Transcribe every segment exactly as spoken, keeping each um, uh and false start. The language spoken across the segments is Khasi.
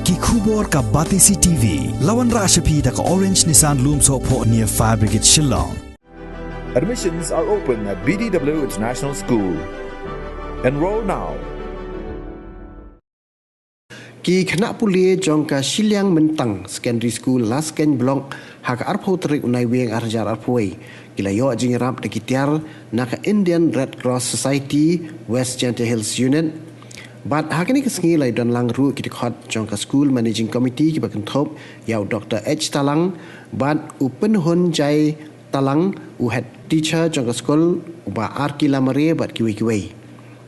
Ki khubor ka Batesi T V. La wanrah sha phi da ka Orange Nissan Lumsohphoh near Fire Brigade Shillong. Admissions are open at B D W International School. Enroll now. Ki khynnah pule jong ka Shiliang Myntang Secondary School Laskein Block ha ka arphew tarik u Naiwieng arhajar arphew wei ki la ïoh jingïarap da ki tiar na ka Indian Red Cross Society West Jaintia Hills Unit. Bad ha kane ka sngi la ïadon lang ruh ki dkhot jong ka School Managing Committee kiba kynthup ïa u Doctor H Talang bad u Pynhun Jai Talang u head teacher jong ka skul, u Bah R K Lamare bad kiwei kiwei.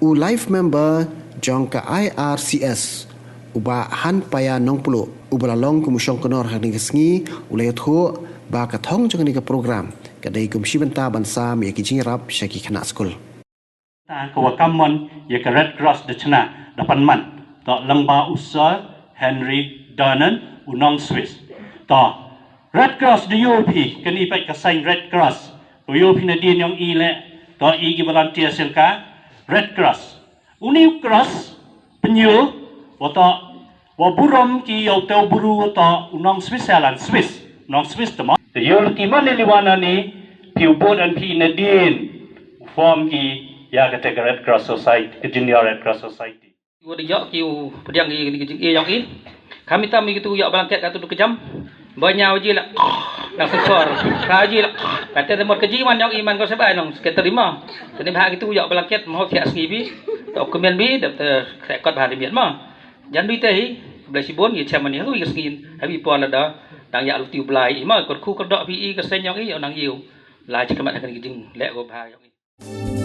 U life member jong ka I R C S, u Bah Han Paya Nongpluh, uba la long kum u shongknor ha kane ka sngi, u la ïathuh ba ka thong jong kane ka program ka dei kum shi bynta ban sam ïa ki jingïarap sha ki khynnah skul. Ta ka wa kam mon ïa ka Red Cross da chna da pan man. To lyngba u Sir Henry Dunant u nong Swiss. To Red Cross da ïoh phi kani peit ka sign Red Cross. Ka ïoh phi na din yong i le to i ki volunteer sien ka Red Cross. Uni u cross pynïoh wa to wa burom ki ïa u teu bru wa to u nong Switzerland Swiss nong Swiss te mo. Te ïoh ki man li wana ni phi u bud an phi na din u form ki ïa ka te ka Red Cross Society ka Junior Red Cross Society. Ki u da ïoh ki u pdiang ki ki jing e ïoh ki. Kami tam ki tu ïoh blanket ka tu du kejam. Ba nyaw ji la. Nang sensor. Ka ji la. Kata te mot ka ji man ïoh i man ko sebai nong seketer lima. Tani bah ki tu ïoh blanket mo ki as ngi bi. To kemen bi dap te krekot bah di miet mo. Jan dui te hi, blai sibun ye chairman ye hui ke sngin, habi pon ada, dang ya luti blai i ma kor khu kor dok pi i ke sen yong i yong nang iu. Lai chikamat hakan ke jing lek ko bha yong i.